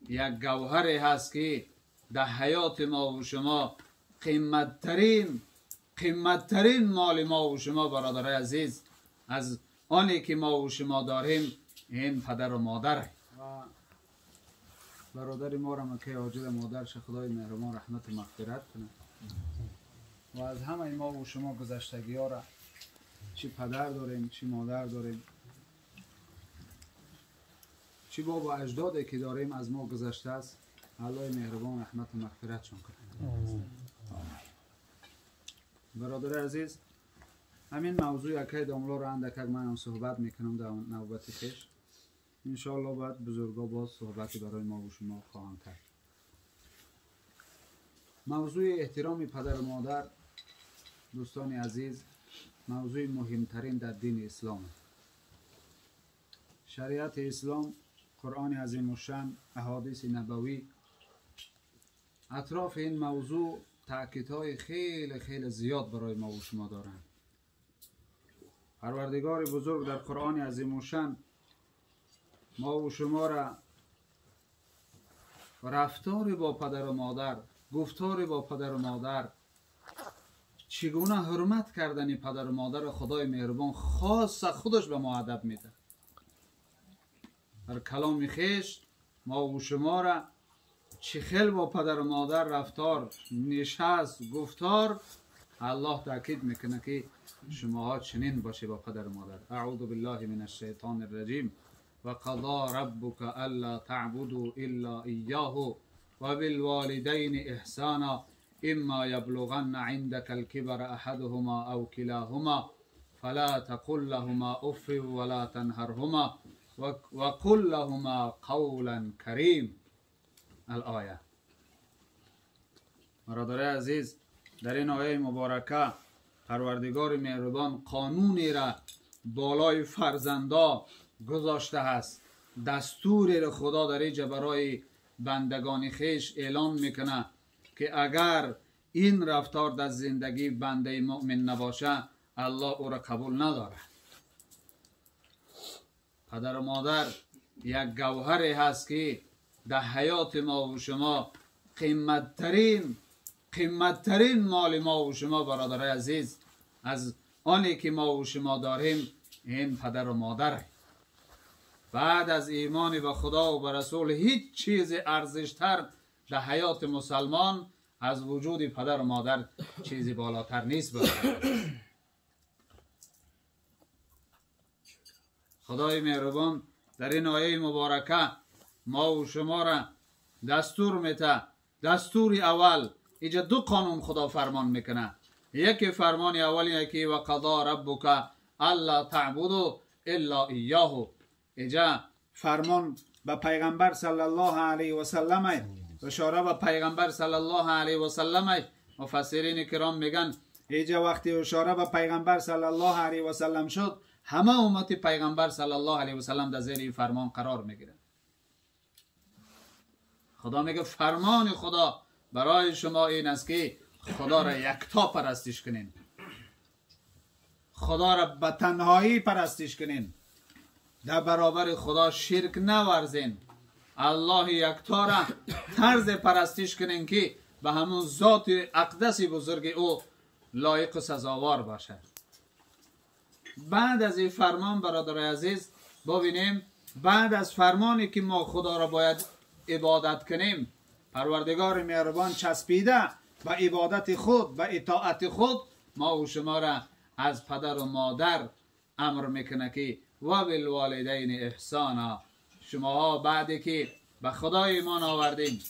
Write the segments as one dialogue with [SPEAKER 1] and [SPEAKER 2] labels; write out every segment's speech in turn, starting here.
[SPEAKER 1] یک گوهری هست که در حیات ما و شما قیمتترین مال ما و شما برادرای عزیز، از آنی که ما و شما داریم این پدر و مادر. و برادر ما را که عاجل مادرش خدای مهربان رحمت و مغفرت کنه و از همه ما و شما گذشتگی ها را، چی پدر داریم چی مادر داریم چی بابا اجدادی که داریم از ما گذشته است، الله مهربان رحمت و مغفرتشون کنه. برادر عزیز، همین موضوع یکی داملا رو اندک من هم صحبت میکنم در نوبت خیش. انشاءالله بعد بزرگا باز صحبتی برای ما و شما خواهم کرد. موضوع احترام پدر و مادر دوستان عزیز موضوع مهمترین در دین اسلام. شریعت اسلام، قرآن عظیم الشان، احادیث نبوی اطراف این موضوع تأکیدهای خیلی خیلی زیاد برای ما و شما دارند. پروردگار بزرگ در قرآن عظیم الشان ما و شما را رفتار با پدر و مادر، گفتار با پدر و مادر، چگونه حرمت کردن پدر و مادر خدای مهربان خاص خودش به ما ادب میده. در کلام خیش ما و شما را چه خیل با پدر و مادر رفتار، نشست، گفتار، الله تاکید میکنه که شماها چنین باشه با پدر و مادر. اعوذ بالله من الشیطان الرجیم. و قضا ربک الا تعبدوا الا ایاه و بالوالدین احسانا اما یبلغن عندك الكبر احدهما او كلاهما فلا تقل لهما اف ولا تنهرهما وقل لهما قولا کریم. الآیه. برادرای عزیز، در این آیه مبارکه پروردگار مهربان قانونی را بالای فرزندا گذاشته است. دستوری را خدا در اینجا برای بندگان خیش اعلام میکنه که اگر این رفتار در زندگی بنده مؤمن نباشه الله او را قبول نداره. پدر و مادر یک گوهری هست که در حیات ما و شما قیمتترین مال ما و شما برادرای عزیز، از آنی که ما و شما داریم این پدر و مادر. بعد از ایمان به خدا و به رسول هیچ چیز ارزشتر در حیات مسلمان از وجود پدر و مادر چیزی بالاتر نیست. خدای مهربان در این آیه مبارکه ما و شما را دستور میده. دستور اول، اینجا دو قانون خدا فرمان میکنه. یکی فرمان اول یکی و قضا ربک الا تعبدوا الا ایاه. اینجا فرمان به پیغمبر صلی الله علیه و سلم، اشاره به پیغمبر صلی الله علیه و سلم. مفسرین کرام میگن اینجا وقتی اشاره به پیغمبر صلی الله علیه و سلم شد، همه امت پیغمبر صلی الله علیه و سلم در زیر این فرمان قرار میگیره. خدا میگه فرمان خدا برای شما این است که خدا را یکتا پرستش کنین، خدا را به تنهایی پرستش کنین، در برابر خدا شرک نورزین، الله یکتا را طرز پرستش کنین که به همون ذات اقدس بزرگ او لایق و سزاوار باشد. بعد از این فرمان برادر عزیز ببینیم، بعد از فرمانی که ما خدا را باید عبادت کنیم، پروردگار مهربان چسبیده به عبادت خود، به اطاعت خود ما و شما را از پدر و مادر امر میکنه که و بالوالدین احسانا. شماها بعدی که به خدا ایمان آوردین،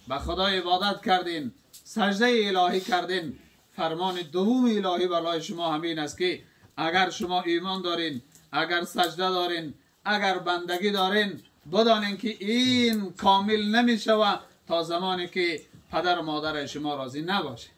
[SPEAKER 1] به خدا عبادت کردین، سجده الهی کردین، فرمان دوم الهی برای شما همین است که اگر شما ایمان دارین، اگر سجده دارین، اگر بندگی دارین، بدانین که این کامل نمیشوه تا زمانی که پدر و مادر شما راضی نباشه.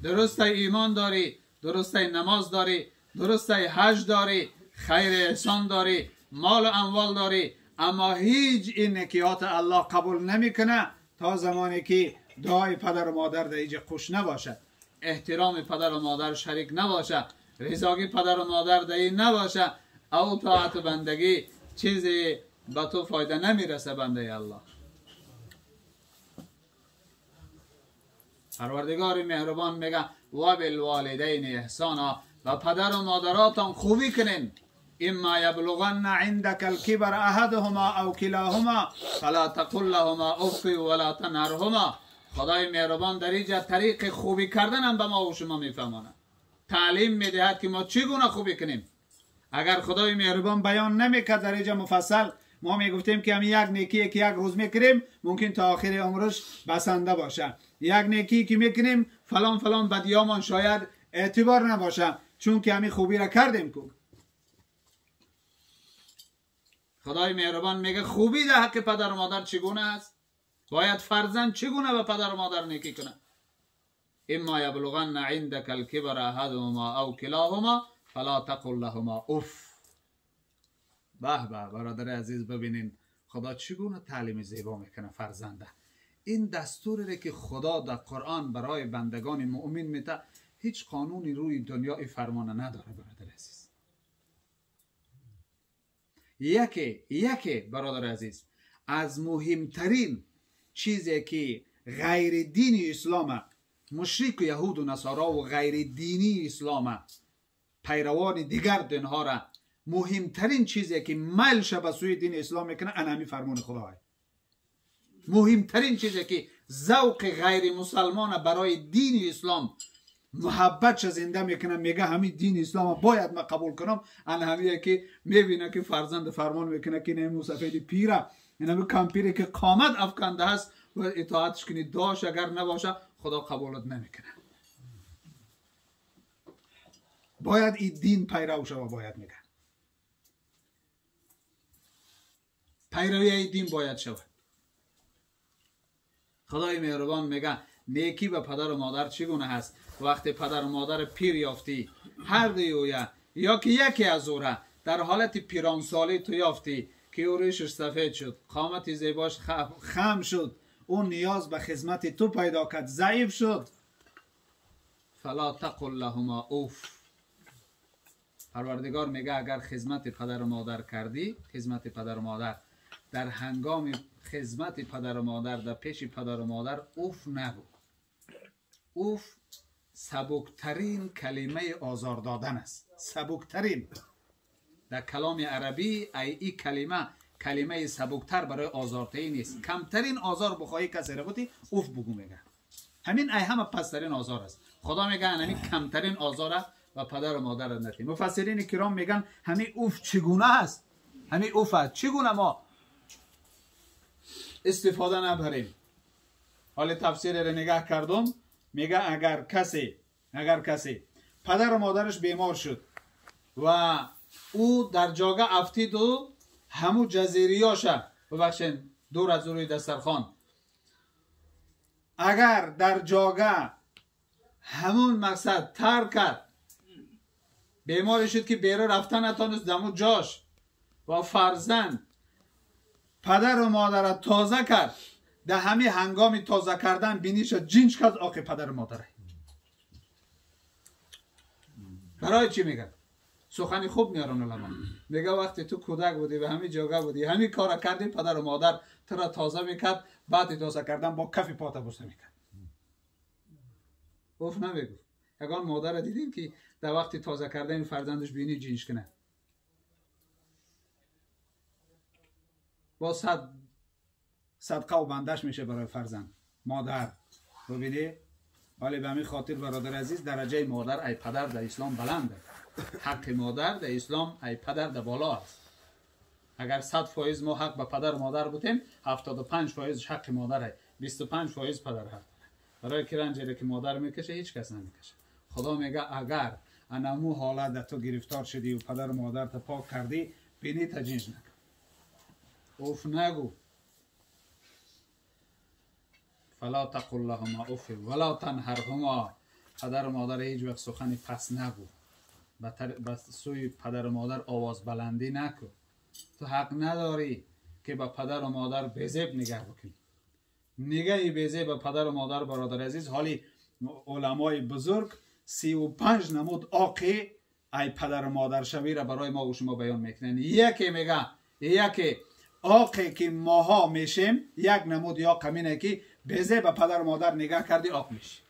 [SPEAKER 1] درسته ایمان داری، درسته نماز داری، درسته حج داری، خیر احسان داری، مال و اموال داری، اما هیچ این نکیات الله قبول نمیکنه تا زمانی که دعای پدر و مادر در اینجا خوش نباشه، احترام پدر و مادر شریک نباشه، رضاگی پدر و مادر در این نباشه، او طاعت و بندگی چیزی به تو فایده نمیرسه بنده الله. پروردگار مهربان میگه و بالوالدین احسانا، و پدر و مادراتان خوبی کنین. اما یبلغن عندك الكبر احدهما او كلاهما فلا تقل لهما اف ولا تنهرهما. خدای مهربان در اینجا طریق خوبی کردن هم به ما و شما میفهماند، تعلیم میدهد که ما چگونه خوبی کنیم. اگر خدای مهربان بیان نمیکرد در اینجا مفصل، ما میگفتیم که همین یک نیکی که یک روز میکنیم ممکن تا آخر عمرش بسنده باشه، یک نیکی که میکنیم فلان فلان بدیامان شاید اعتبار نباشه، چون که همین خوبی را کردیم. کو خدای مهربان میگه خوبی در حق پدر و مادر چگونه است؟ باید فرزند چگونه به پدر و مادر نیکی کنه؟ اما یبلغن عندك الكبر احدهما او كلاهما فلا تقل لهما اف. به به برادر عزیز، ببینین خدا چگونه تعلیم زیبا میکنه فرزنده. این دستوری که خدا در قرآن برای بندگان مؤمن میده، هیچ قانونی روی دنیا این فرمان نداره برادر عزیز. یکی برادر عزیز از مهمترین چیزی که غیر دین اسلام، مشرک و یهود و نصارا و غیر دینی اسلام، پیروان دیگر دینها را، مهمترین چیزی که میل به سوی دین اسلام میکنه انامی فرمان خدای. مهمترین چیزی که ذوق غیر مسلمان برای دین اسلام محبتش زنده میکنه، میگه همین دین اسلام باید من قبول کنم، ان همیه که میبینه که فرزند فرمان میکنه که نه سفید پیره، این کمپیره که قامت افکنده است و اطاعتش کنی داشت، اگر نباشه خدا قبولت نمیکنه. باید این دین پیرو شوه، باید میگه پیروی این دین باید شود. خدای مهربان میگه نیکی به پدر و مادر چگونه هست؟ وقتی پدر و مادر پیر یافتی، هر دوی اویا یا که یکی از اورا در حالت پیرانسالی تو یافتی که او ریشش سفید شد، قامت زیباش خم شد، اون نیاز به خدمت تو پیدا کرد، ضعیف شد، فلا تقل لهما اوف. پروردگار میگه اگر خدمت پدر و مادر کردی، خدمت پدر و مادر در هنگام خدمت پدر و مادر در پیش پدر و مادر اوف نگو. اوف سبکترین کلمه آزار دادن است، سبکترین در کلام عربی. ای کلمه کلمه سبکتر برای آزارتهی نیست. کمترین آزار بخواهی کسی را بودی اوف بگو، میگه همین ای همه پسترین آزار است. خدا میگه همین کمترین آزار و پدر و مادر نتی. مفسرین کرام میگن همین اوف چگونه است، همین اوف است چگونه ما استفاده نبریم. حال تفسیر را نگاه کردم، میگه اگر کسی پدر و مادرش بیمار شد و او در جاگه افتید و همو جزیریاشه، ببخشین دور از روی دسترخوان، اگر در جاگه همون مقصد ترک کرد، بیماری شد که بیرون رفتن نتانست دمو جاش و فرزند پدر و مادر تازه کرد، در همه هنگام تازه کردن بینیش جنج کرد آقای پدر و مادره. برای چی میگه؟ سخنی خوب میارن علما. میگه وقتی تو کودک بودی و همین جاگه بودی، همین کار کردی، پدر و مادر تو را تازه میکرد، بعد تازه کردن با کف پات بوسه میکرد. اوف نمیگفت. یگان مادر دیدین که در وقتی تازه کردن فرزندش بینی جنش کنه، با صدقه و بندش میشه برای فرزند مادر. ببینی ولی به همین خاطر برادر عزیز درجه مادر ای پدر در اسلام بلنده. حق مادر در اسلام ای پدر در بالا است. اگر 100% ما حق به پدر و مادر بودیم، 75% حق مادره، 25% پدر حق. برای که رنجی که مادر میکشه هیچ کس نمیکشه. خدا میگه اگر انمو حالت در تو گرفتار شدی و پدر و مادر تا پاک کردی، بینی تجینج نکن، اوف نگو. فلا تقل لهما اف ولا تنهرهما. پدر و مادر هیچ وقت سخنی پس نگو، به سوی پدر و مادر آواز بلندی نکن. تو حق نداری که به پدر و مادر بیزیب نگه بکنی. نگه بیزیب به پدر و مادر برادر عزیز، حالی علمای بزرگ 35 نمود آقی ای پدر و مادر شوی را برای ما و شما بیان میکنن. یکی میگه Яке оқе ки моҳо мешем, як намуди оқ ҳамине ки безе ба падару модар нигаҳ кардӣ, оқ мешӣ.